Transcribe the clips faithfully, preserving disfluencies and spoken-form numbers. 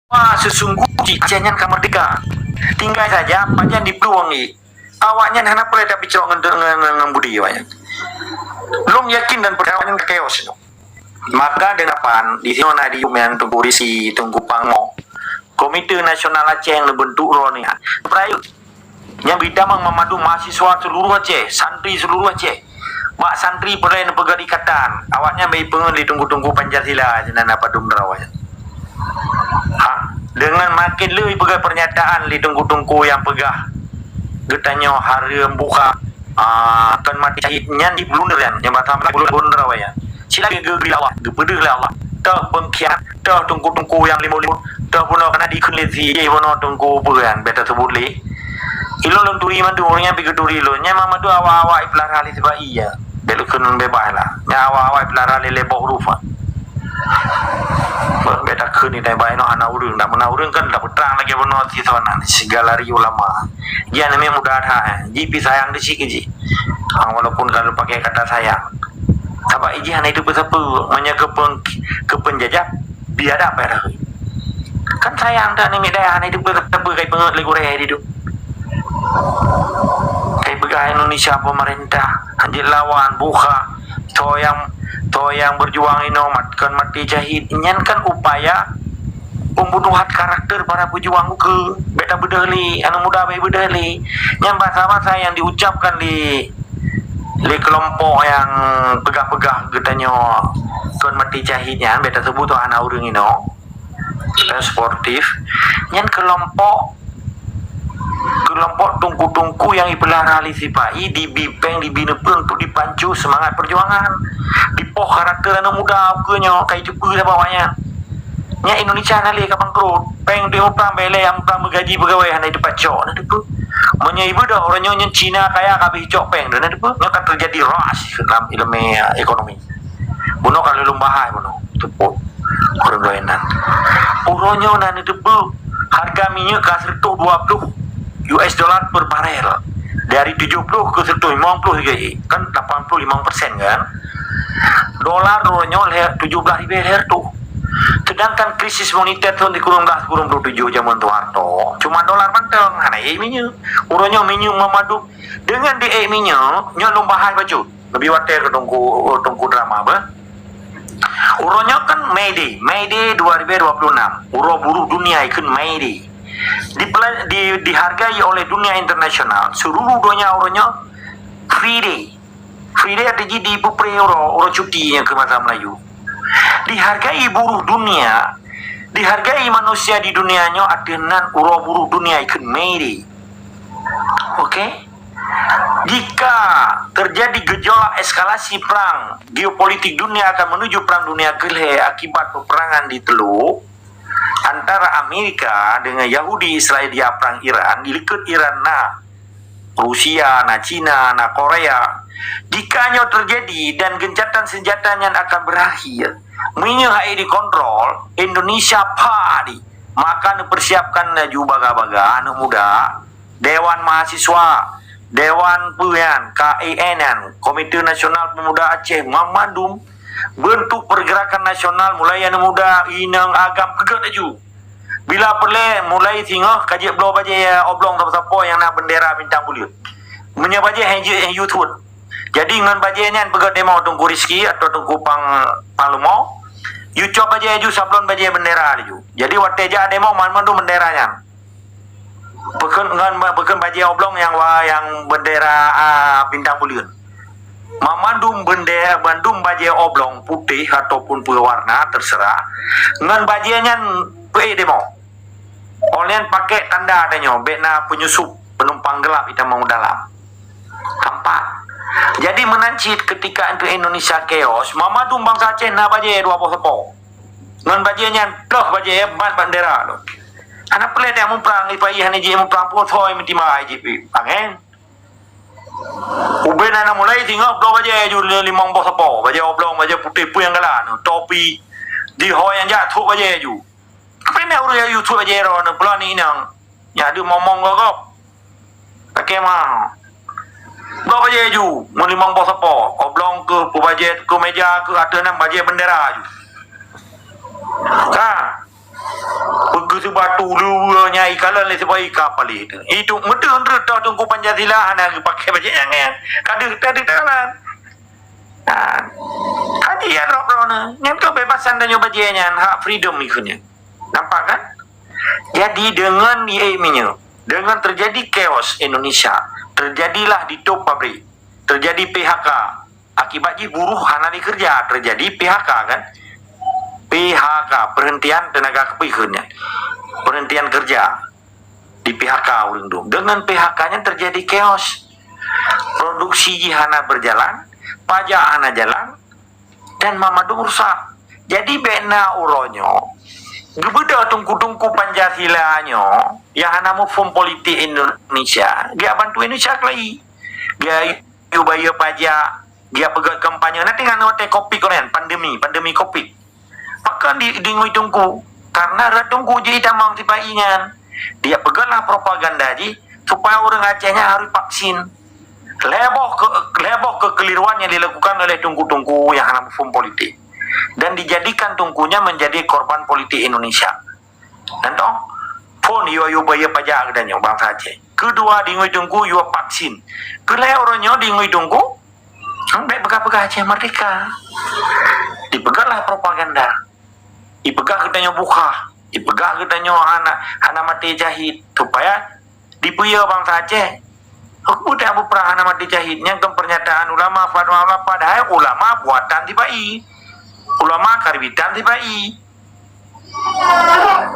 Wah, sesungguh cit Aceh nyan ka merdeka. Tinggai saja, pajan diplueng i. Awaknyan hana peureulée tapicok ngon, ngon, ngon, ngon budi awaknyan. Lôn yakin dan percaya awaknyan ka chaos nyoe. Maka deungon pan, di sinoe na di Yumen, Teungku Risi, Teungku Pangmo. Komite Nasional Aceh nyang neubeuntuk droe nyan. Peurayeuk. Nyang beutamong mandum mahasiswa seuluruh Aceh, santri seuluruh Aceh. Bak santri peureulée neupeugah ikatan, awaknyan bak ipeungeut lé teungku-teungku Pancasila sinan padum droe nyan. Ha, deungon maken le ipeugah pernyataan lé teungku-teungku nyang peugah geutanyoe hareuem buka, ah, kon maté syahid nyan di blunder nyan, nyang basa blunder awaknyan. Sila geu-, geu-, geu-, Allah, geupeudeuh lé Allah. Toh pengkhianat, toh teungku-teungku nyang limong-limong, toh bunoe kana dikheun lé si, eh, bunoe teungku peue nyan, beta sebut lé. Ilôn lôn turi mandum, ureuëng nyang pi geuturi lôn. Nyan mandum awak-awak ipeulara lé siba'i ya. Bèk lôn kheun beubaih lah. Nyan awak-awak ipeulara lé lhèe boh huruf ah. Bèk takheun ni tai bai noh hana ureuëng, dak meunan ureuëng kan dak peutrang lagèe bunoe si sonan, si galari ulama. Jihnyan memang mudah that, eh. Ji pi sayang di si keu ji. Ah, walaupun kalau pakai kata sayang. Sabab ijih hana itu peusapa, meunyoe keu peng-, keu penjajah, biadab payah takheun. Kan sayang that ni miet dayah hana itu peusapa kai peungeut lé gurèe di tu. Kai peugah Indonesia pemerintah, hanjeuet lawan, buka, soe nyang, soe nyang berjuang inoe mat-, kon maté syahid. Nyan kan upaya pembunuhan karakter para pejuang ukeue. Bèk tabeudôh lé, aneuk muda bèk beudôh lé. Nyan basa-basa nyang diucapkan lé, lé kelompok nyang peugah-peugah geutanyoe kon maté syahid nyan, bèk taseubut hana ureuëng inoe. Supaya sportif. Nyan kelompok, kelompok teungku-teungku nyang ipeulara lé sipa-i, dibi péng, dibi neupeu untuk dipancu semangat perjuangan. Dipoh karakter aneuk muda ukeue nyoe, kai teupeue saban awaknyan. Nyan Indonesia hana lé ka bangkrut. Péng deuh muprang bèk lé, nyang muprang meugaji peugawée hana teupat cok, na teupeue. Meunyoe ibeudôh uroe nyoe nyan Cina kaya ka habéh cok péng, na teupeue. Nyoe ka teujadi rush lam ileumèe ekonomi. Bunoe ka lheueh lôn bahas bunoe, teupot. Ureuëng laén nan. Uroe nyoe na neuteupeue hareuga minyeuk ka seratus dua puluh U S dollar per barel. Dari tujuh puluh ke seratus limong puluh lagi. Kan lapan puluh lima persen kan. Dolar uroe nyoe lhèe, tujoh blah ribèe lhèe reutôh. Sedangkan krisis moneter thôn sikureueng blah sikureueng puluh tujoh jameun Soeharto, cuma dolar mantong, hana ék minyeuk. Uroe nyoe minyeuk meumadu deungon di ék minyeuk, nyoe lôn bahas bacut. Leubeh watèe keu teungku, teungku drama beuh. Uroe nyoe kan May Day, May Day dua ribu dua puluh enam. Uroe buruh dunia ikheun May Day. Dipela-, di, dihargai oleh dunia internasional, seluruh donya uroe nyoe Free Day. Free Day arti jih dipeupreh uroe, uroe cuti nyang keu basa Melayu. Dihargai buruh dunia, dihargai manusia di dunia nyoe ateueh nan uroe buruh dunia ikheun May Day. Oke? Jika terjadi gejolak eskalasi perang geopolitik dunia akan menuju perang dunia keulhèe akibat peperangan di Teluk antara Amerika dengan Yahudi Israel di perang Iran, di likot Iran na Rusia, na Cina, na Korea. Jika nyoe terjadi dan gencatan senjata nyan akan berakhir, meunyoe hai dikontrol, Indonesia padi, maka neupersiapkan laju baga-baga aneuk muda, Dewan Mahasiswa, Dewan peue nyan, K A N nyan, Komite Nasional Pemuda Aceh, mamandum bentuk pergerakan nasional mulai aneuk muda, inong, agam, peugöt laju. Bila peureulèe mulai singoh ka jeuet bloe bajèe oblong sapo-sapo nyang na bendera bintang buleuen. Meunyoe bajèe hana jeuet, hana jeuet thôn. Jadi ngon bajèe nyan peugöt demo Teungku Rizki atau Teungku Pang-, Panglumo, yue cok bajèe laju sablon bajèe bendera laju. Jadi watèe jak demo mandum bendera nyan. Peukheun ngon ba-, peukheun bajèe oblong nyang wa-, nyang bendera, a, bintang buleuen. Mamandum bendera, mandum bajèe oblong putéh ataupun peue warna, terserah. Ngon bajèe nyan peuék demo. Óh lheueh nyan pakék tanda tanyoe, bèk na penyusup, penumpang gelap itamong dalam. Tampak. Jadi meunan cit keutika untuk Indonesia chaos, mamandum bansa Aceh na bajèe dua boh sapo. Ngon bajèe nyan, ploh bajèe, ban bendera tu. Hana peureulèe muprang, ipa-i hana jeuet muprang, peue thoi meutimai jih pi. Angén. Ubé na mulai singoh bloe bajèe ju limong boh sapo, bajèe oblong, bajèe putéh, peue nyang galak, topi. Di ho nyang jak trok bajèe ju. Tapi na ureueng nyang trok bajèe droeneuh, peulani inong. Nyan deuh momong gop-gop. Paké ma. Bloe bajèe ju, meulimong boh sapo, oblong keuh, peubajèe keuh, meja keuh, ateueh nyan bajèe bendera ju. Ka. Beukeuseubat tu leue nyai kalon lé sibawa ika paléh tu. Itu meuteun reutoh Teungku Pancasila hana geupakai bajèe nyang nyan. Kadeuh tadi takalon. Ha. Haji ya roh-roh ni. Nyan kebebasan dan nyoba jih nyan, hak freedom ikut nyan. Nampak kan? Jadi dengan, eh, minyo, dengan terjadi chaos Indonesia, terjadilah ditutup pabrik, terjadi P H K. Akibat jih buruh hana dikeureuja, terjadi P H K kan? P H K, perhentian tenaga kepeukeuan nyan. Perhentian kerja. Di P H K ureueng dum. Dengan P H K nyan terjadi chaos. Produksi jih hana berjalan, pajak hana jalan, dan mandum rusak. Jadi bèk na uroe nyoe geubeudôh teungku-teungku Pancasila nyoe nyang hana muphom politik Indonesia, geujak bantu Indonesia keulayi. Geuyue bayeue pajak, geujak peugèt kampanye. Na teuingat watèe covid keunan, pandemi, pandemi covid. Pakon di, dingui teungku? Karena rot teungku jih tamong sipa-i nyan. Dia peugahlah propaganda jih supaya ureueng Aceh nyan harus vaksin. Lhèe boh ke-, lhèe boh kekeliruan yang dilakukan oleh teungku-teungku yang hana muphom politik. Dan dijadikan teungku nyan menjadi korban politik Indonesia. Contoh, phôn yue, yue bayeue pajak geutanyoe bansa Aceh. Keudua, dingui teungku yue vaksin. Keulhèe uroe nyoe dingui teungku, bèk peugah-peugah Aceh merdeka. Dipeugahlah propaganda. Dipeugah geutanyoe bukah. Dipeugah geutanyoe hana, hana maté syahid. Supaya dipeuyue bansa Aceh. Aku tak berperang hana maté syahid. Nyan kan pernyataan ulama, fatwa ulama. Padahal ulama buatan sipa-i. Ulama karbitan sipa-i.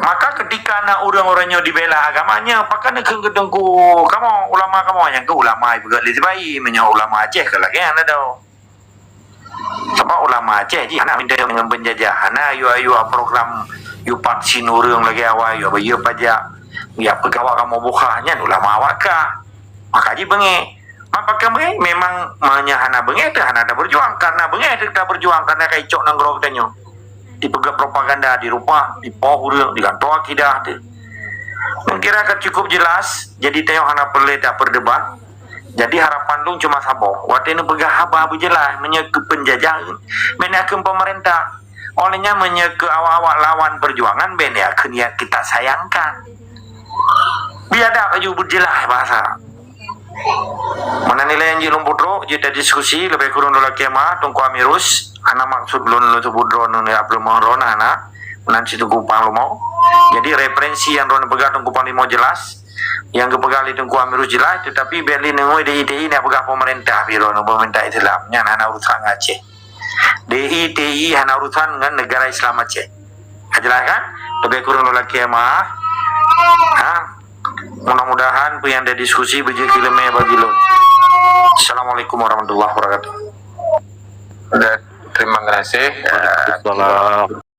Maka ketika na ureueng-ureueng nyoe dibela agamanya, pakon neukheun keu teungku kamoe, ulama kamoe, nyang keu ulama ipeugah lé sipa-i, meunyoe ulama Aceh keu lagèe nyan dah. Sabab ulama Aceh jih hana minta ngon penjajah, hana yue, yue program, yue vaksin ureueng lagèe awai, yue bayeue pajak, yue peugah awak kamoe bukah, nyan ulama awak ka. Maka jih beungèh. Maka beungèh, memang meunyoe hana beungèh teuh hana taberjuang. Karena beungèh teuh taberjuang, karena ka icok nanggroe geutanyoe. Dipeugah propaganda di rumah, dipoh ureueng, di kantor akidah teuh. Neukira ka cukup jelas, jadi tanyoe hana peureulèe tapeudebat. Jadi harapan lôn cuma saboh, watèe neupeugah haba beujeulaih, meunyoe keu penjajah, meunyoe keu pemerintah. Oleh nyan meunyoe keu awak-awak lawan perjuangan, bèk neukheun nyang kita sayangkan. Biadab laju beujeulaih bahasa. Meunan ilèe nyang jeuet lôn peutrok, jeuet tadiskusi, leubeh kureueng lôn lakèe meu'ah, Teungku Amirus, hana maksud lôn, lôn seubut droeneuh, ya, peuleumoh droeneuh hana, meunan cit Teungku Panglima. Jadi referensi nyang droeneuh peugah Teungku Panglima jelas, nyang geupeugah lé Teungku Amirus jelas, tetapi bèk lé neungui di I T I nyang peugah pemerintah, pih droeneuh pemerintah Islam, nyan hana urusan ngon Aceh. D I T I hana urusan ngon negara Islam Aceh. Ka jelas kan? Leubeh kureueng lôn lakèe meu'ah. Ha? Mudah-mudahan peue nyang tadiskusi beujeuet keuleumèe bagi lôn. Assalamualaikum warahmatullahi wabarakatuh. Dan terima kasih. Waalaikumsalam.